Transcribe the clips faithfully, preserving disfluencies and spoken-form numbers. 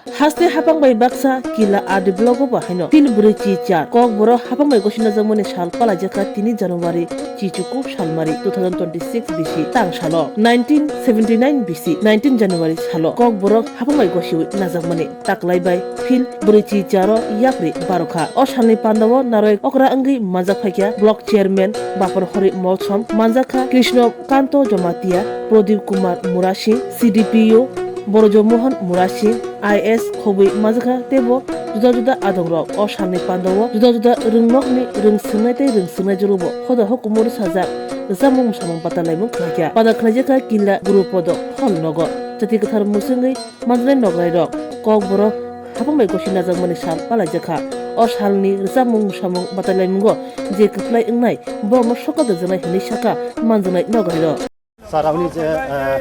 Haste hapang bai baksa Killa R D block o bo haino phil bwrwi chi char Kokborok hapang bai gosi najakmani sal palaijakha tini January chi chuku salmari two thousand twenty-six bisi tang salo nineteen seventy-nine bisi nineteen January salo Kokborok hapang bai gosiwi najakmani taklai bai phil bwrwi chi charo yapri barokha. O salni pandao naroi okra wngwi manjak phaikha block chairman Bapor Hori Mosom, manjakha Krishno Kanto Jamatia, Pradip Kumar Murasing, C D P O, Brojo Mohan Murasing, I S khobwi majwkha teibo juda juda adongrok. O salni pandao juda juda rwngnokni rwng swngnai tei rwng swngnai jorobo hoda hokumor sajak rwchapmung mwsamung batai laimung khlaikha. Pada khlaijakha Killa Gurupodo hall nogo. Jati kwthar mwswngwi manjaknai noglairok, Kokborok hapang bai gosi najakmani sal palaijakha. O salni rwchapmung mwsamung batai laimungo je kwplai wngnai borokno soka dwjaknai hinwi sakha manjaknai noglairok. Sarauni je, eh,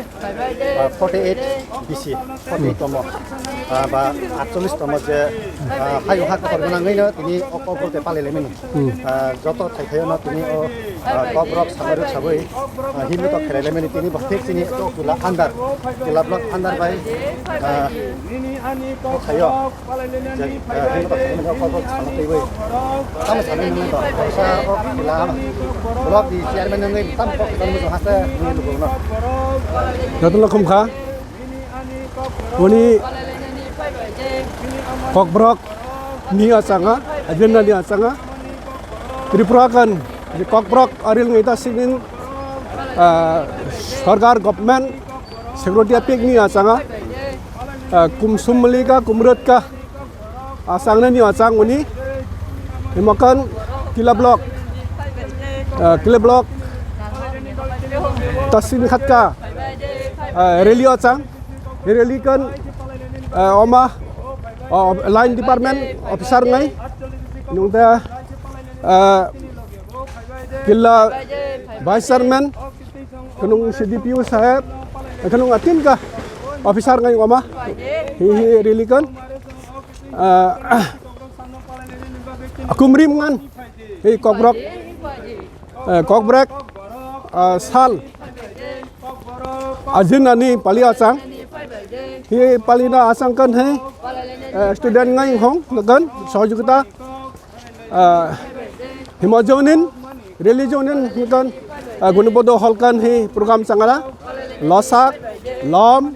eh, forty eight B C, forty eight tomo, eh, ba atchollish tomo je, eh, hayu ha kotor gwnangwino tini o Kokborok de palai laimani. Hmm. Eh, joto thai thaio no tini o, eh, Kokborok sabai rwk sabai, eh, himno to khelai laimani tini bo thik chini o Killa under, Killa block under bai, eh, o thaio. Je, eh, himno to khelai laimani o Kokborok sana twiwi. Tamo sanai nini to, sa o Killa block ni chairman nungwi tam kok kitan muchung haste nini lugo no. Jotono khum kha. Boni Kokborok ni achanga, agenda ni achanga. Tripura kan Kokborok aril ngai ta sinin, ah, sarkar government secretary pik ni achanga. Ah, Kumsum Malika Kumrut ka. Asang nani asang uni. Imakan Killa block. Ah, Killa block. Tasin khatka. Ah, rally asang. Rally kan, ah, oma, ah, line department officer ngai. Nungda, ah, Killa vice chairman. Kanung C D P O saheb. Kanung atin ka officer ngai oma. Hi hi rally kan. Ah, akumrim ngan. Hei Kokborok, eh, Kokborok, ah, sal. Ajin ani pali asang. Hei pali na asang kan hei, eh, student ngai hong kan sohojogita. Ah, himo jonin, rally jonin, hikan, ah, Gunibodo Holkan hi program changala, losak, lom,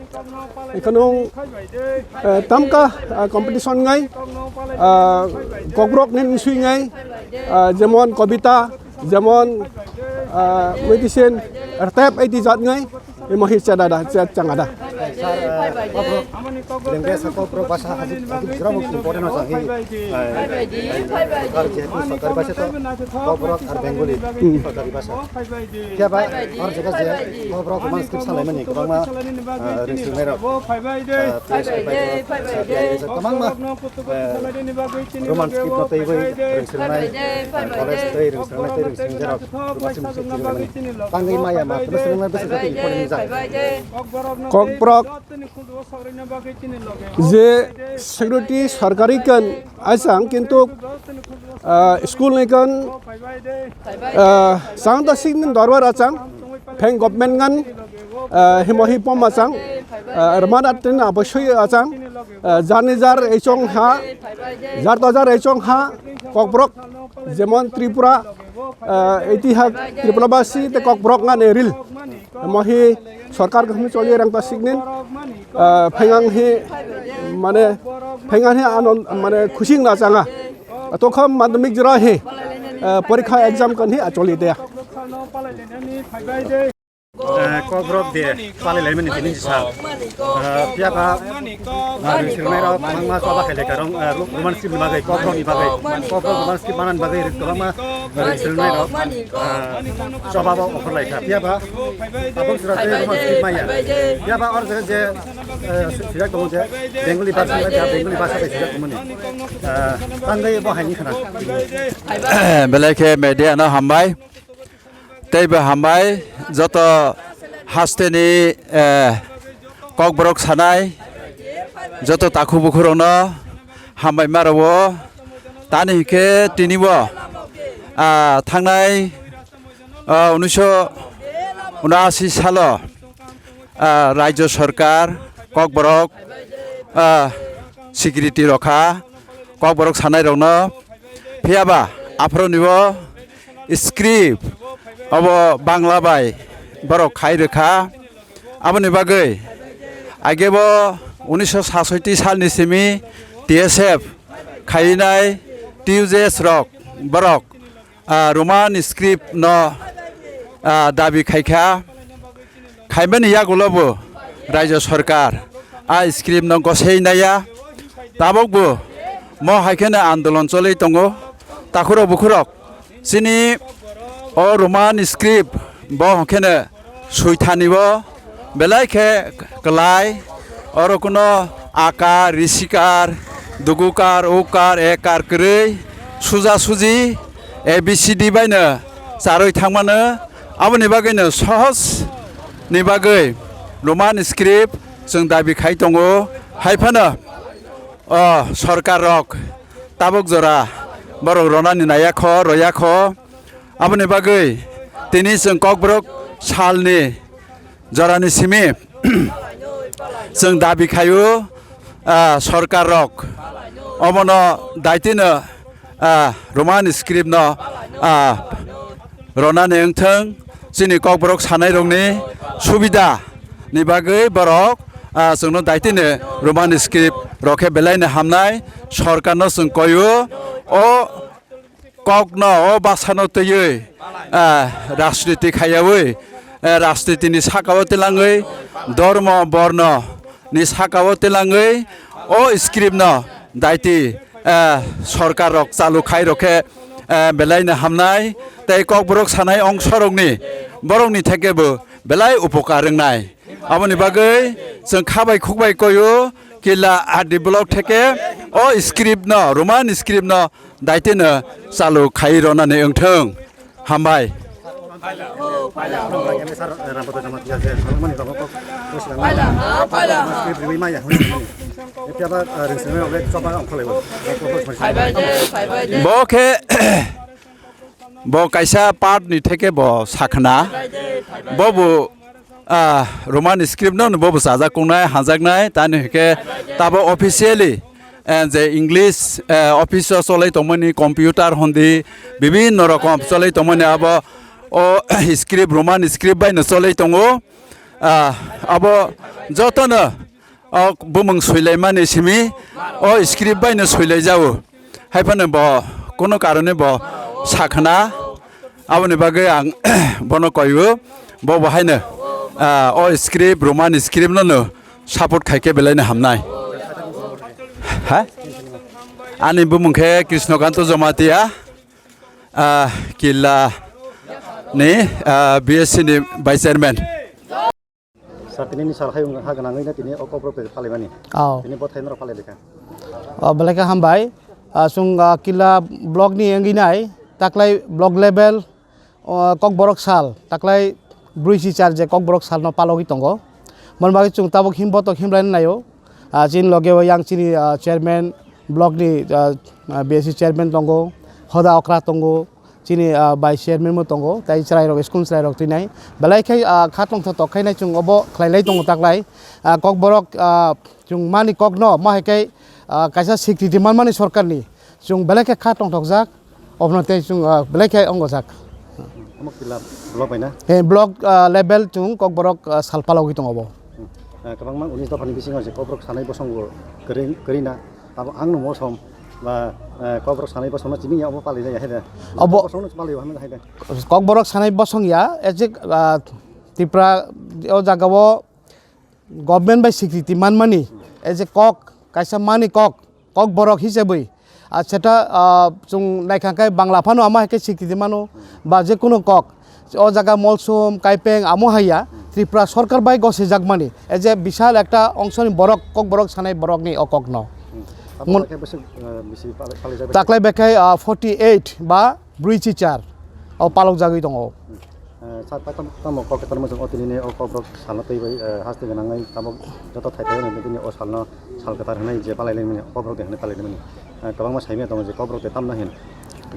ikanung, eh, tamka, ah, competition ngai, ah, Kokborok nin sui ngai, ah, jemon kobita, jemon, ah, medicine, rtep, eiti jat ngai, Imo hi cha dada, cha changa da. Sir, eh, Kokborok, Lengke sa Kokborok basa hajik, hajik jora bo important no changi. Eh, ar jehetu sorkari basa to Kokborok ar Bengali sorkari basa. Kya ba, ar jaga je Kokborok man script salai mani, kwbangma, eh, ring sing mai rok. Eh, P S K bai, eh, P I A bai, kwbangma, eh, Roman script no tei bai ring sing mai, eh, college tei ring sing mai, tei ring sing jera, Roman script ring sing mai. Tangwi maya ma, kunu sini ngai bwswk jati important jak. Kokborok je security sarkari kan asang kintu, ah, school ni kan, ah, sang ta sing dorbar asang pheng government ngan, ah, himo hi pom asang, ah, rmana tin abosoi asang, ah, jani jar echong ha, jar ta jar echong ha, Kokborok jemon Tripura, ah, itihak Tripura basi te Kokborok ngan eril. Mo hi sorkar kaham choli rang ta signin, ah, phengang hi mane phengang hi anon mane khusing na changa. To kham madhyamik jora hi, ah, porikha exam kan hi acholi dia. Eh, Kokborok de pali laimani tini sal. Eh, phiya ba, eh, ring sirnai rok mangma choba khai lekha rong, eh, Ro-, Roman script ni bagwi, Kokborok ni bagwi, Kokborok Roman script manani bagwi kwbangma, eh, ring sirnai rok, eh, choba bo offer laikha. Phiya ba, abang sura tei Roman script maya. Phiya ba or jaga je, eh, si-, sijak tongo je, Bengali bhasha bai, Bengali bhasha bai sijak tongmani. Eh, tangwi bo haini khana. Belai khe media no hambai. Tei bo hambai joto hasteni, eh, Kokborok sanai joto takhu bukhurokno hambai ma rwo. Tani hinkhe tini bo, ah, thangnai, ah, unisho unashi salo, ah, Rajya Sarkar Kokborok, ah, security rok kha, Kokborok sanai rokno. Phiya ba aphuru nibo script obo Bangla bai borok khai rwkha. Aboni bagwi agebo unisho sasoiti salni simi T S F khainai T U J S rok borok, ah, Roman script no, ah, dabi khaikha. Khaimani yagulo bo Rajya Sarkar a script no gosei naiya. Tabok bo mo hai kheno andolon choli tongo. Takhurok bukhurok chini o Roman script bo hwnkhe no suithani bo belai khe kwlai. Oro kuno akar, risikar, dugukar, ukar, ekar kwrwi, suja suji, A B C D baino charwi thangmano. Aboni bagwino sohos ni bagwi Roman script chwng dabi khai tongo. Hai phano o sorkar rok tabuk jora borok ronani naiya kho, roya kho. Aboni bagwi tini chwng Kokborok salni jorani simi chwng dabi khaio, ah, sorkar rok omono daitino, ah, Roman script no, ah, ronani wngthwng, chini Kokborok sanai rokni subida ni bagwi borok, ah, chwngno daitino Roman script rok khe belaino hamnai. Sorkar no chwng koio o kokno, o bwsano twiwi, ah, rajniti khaiyawi, ah, rajnitini sakao twlangwi, dhormo borno ni sakao twlangwi o script no daiti, ah, sorkar rok chalu khai rok khe, ah, belaino hamnai tei Kokborok sanai ongsorokni borokni theke bo belai upokar wngnai. Aboni bagwi chwng kha bai khuk bai koio Killa R D block theke o script no, Roman script no daitino chalu khai ronani wngthwng. Hambai. Bo khe bo kaisa part ni theke bo sakhna. Bo bo ah, Roman script no bo bo chajak kungnai, hajaknai, tani hwnkhe tabo officially, eh, je English, eh, office o cholai tongmani, computer hondi, bibinno rokom cholai tongmani abo o script, Roman script bai no cholai tongo. Ah, abo jotono o bumung soilaimani simi o script bai no soilai jao. Hai phano bo kuno karone bo sakhna, aboni bagwi ang bono koiyo, bo bo haino, ah, o script, Roman script no no support khai khe belai no hamnai. Ha? Ani bumung khe Krishnakanto Jamatia, ah, Killa ni, ah, B S C ni vice chairman. Sir, tini ni sal hayung ha gwnangwi na tini o Kokborok tei palaimani. Oh. Tini bo thaino rok palai lekha. Oh, belai khe hambai. Ah, chwng, ah, Killa block ni wngwi nai, taklai block level, oh, Kokborok sal, taklai brwi si char je Kokborok sal no palogwi tongo. Mon bagwi chwng tabuk himbo to himlai naio. Ah, chini loge o yang chini, ah, chairman block ni, ah, ah, B S C chairman tongo, hoda okra tongo. Chini, ah, vice chairman bo tongo, tei chwrairok, school chwrairok twinai. Belai khe, ah, kha tongthok tok khainai chwng obo khlailai tongo taklai. Ah, Kokborok, ah, chwng mani kokno, ma hai khe, ah, kaisa sikriti manmani sorkarni. Chwng belai khe kha tongthokjak, obono tei chwng, ah, belai khe ongojak. Omo Killa block bai na? He, block, ah, level chwng Kokborok, ah, sal palogwi tongo bo. Hmm. Ah, kwbangma unis dophani bisingo je Kokborok sanai bosongo kwrwi, kwrwi na. Abo ang no mosom ba, eh, Kokborok sanai bosongno chini ya obo palai jaya hai de. Obo bosongno palai hwnwi hai de. Kokborok sanai bosong ya, ejek, ah, Tripura o jaga o government bai sikriti manmani, ejek kok, kaisa mani kok, Kokborok hisabwi. Ah, seta, ah, chwng naikha khe Bangla phano ama hai khe sikriti mano, ba je kono kok. O jaga Molsom, Kaipeng, amo haiya, Tripura sorkar bai gosijakmani. E je bisal ekta ongsoni borok, Kokborok sanai borokni o kokno. Hmm. Abo Mon- khe bwswk, eh, bisi pal-, palijak bai? Taklai bai khe, ah, forty eight ba brwi chichar o palokjagwi tongo. Hmm. Eh, sa-, ta-, tam-, tamo kok ketar mojang o tinini o Kokborok salno twi bai, eh, haste gwnangwi tabok joto thai thai hwnwi tini o salno sal kwthar hwnwi je palai laimani, Kokborok de hwnwi palai laimani. Eh, kwbangma saimanya tongo je Kokborok de tamno hin.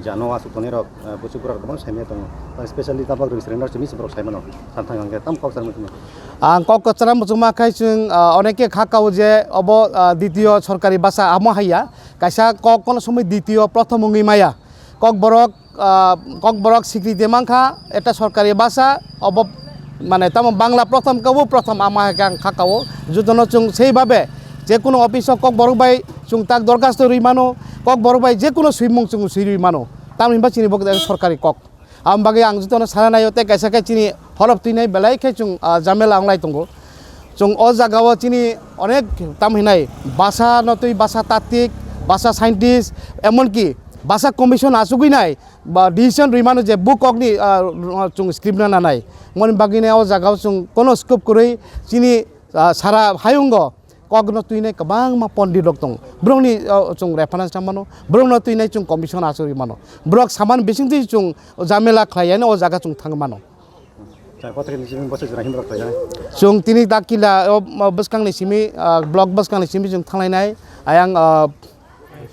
Jano aswk tongnai rok, ah, buchuk borok kwbang saimanya tongo. Tei specially tabok rwng swrwng rok simi se borok saimano. Samthang ang khe tam kok charwng tongma. Ang kok kwchara muchungma khai chwng, ah, onek khe kha kao je obo, ah, ditio sorkari basa amo haiya. Kaisa kok kono somoi ditio prothom wngwi maya. Kok borok, ah, kok borok sikriti mankha, eta sorkari basa, obo mane tamo Bangla prothom kabo prothom ama hai khe ang kha kao. Jotono chwng sei babe je kono office o kok borok bai chwng tak dorkhasto rwi mano, kok borok bai je kono swimung chwng swi rwi mano. Tamni hwnba chini bo sorkari kok. Aboni bagwi ang jotono sana naio tei kaisa khe chini holop twinai belai khe chwng, ah, jamela wnglai tongo. Chwng o jagao chini onek tam hinai basa no twi basa tatik, basa scientist, emonki basa commission achugwi nai ba decision rwi mano je bo kokni, ah, chwng script no nanai. Moni bagwi nai o jagao chwng kono scope kwrwi chini, ah, sara hayungo kokno twinai kwbangma pondit rok tongo. Borokni, ah, chwng reference tang mano, borokno twinai chwng commission achugwi mano. Borok saman bisingtwi chwng jamela khlai yani o jaga chwng thang mano. Chwng tini dakila o, o bwskangni simi, ah, block bwskangni simi chwng thanglainai. Ayang, ah,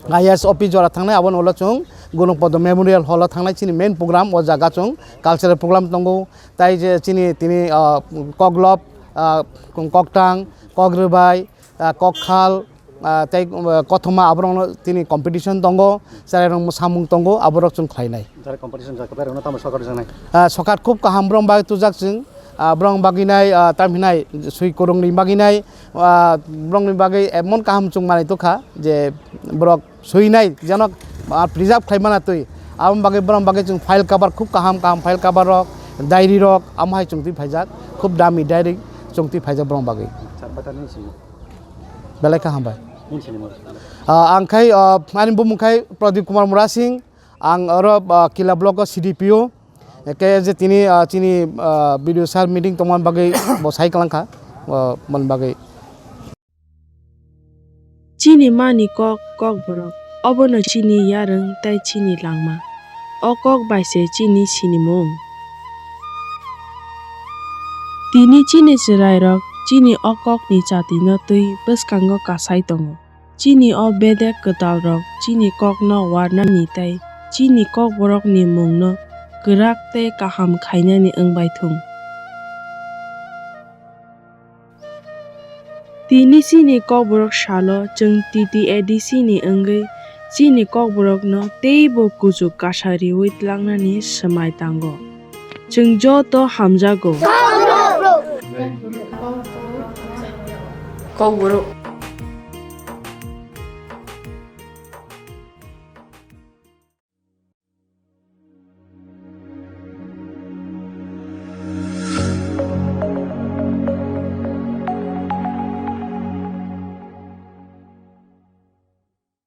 I A S office jora thangnai, aboni ulo chwng Gunung Podo Memorial Hall o thangnai, chini main program o jaga chwng cultural program tongo. Tai je chini tini, ah, koklop, ah, koktang, kok rwbai, ah, kokkhal, ah, tei, ah, kothoma aborokno tini competition tongo, cherairok mwsamung tongo, aborok chwng khlainai. Jara competition jora kwbangma tamo sokat rwjaknai. Ah, sokat khub kaham borok bagwi tujak chwng, ah, borok bagwi nai, ah, tam hinai swi kwrwngni bagwi nai, ah, borokni bagwi emon kaham chwng manwi tongkha je borok swinai jeno, ah, preserve khlai mana twi. Aboni bagwi borok bagwi chwng file cover khub kaham kaham file cover rok, diary rok amo hai chwng twi phaijak, khub dami diary chwng twi phaijak borok bagwi. Belai kha hambai. Ah, ang khai, ah, ani bumung khai Pradip Kumar Murasing, ang oro, ah, Kila block o C D P O. Eke je tini, ah, chini, ah, B D O sir meeting tongmani bagwi bo sai kwlangkha, ah, mani bagwi. Chini mani kok, Kokborok, obono chini yarwng tei chini langma. O kok bai se chini sinimung. Tini chini chwrairok chini o kokni chatino twi bwskango kasai tongo. Chini o bedek kwtalrok chini kokno warnani tei chini Kokborokni mungno kwrak tei kaham khainani wng bai thung. Tini chini Kokborok salo chwng T T A D C ni wngwi chini Kokborokno teibo kuchuk kasa riwi tlangnani swmai tango. Chwng joto hamjago. Kokborok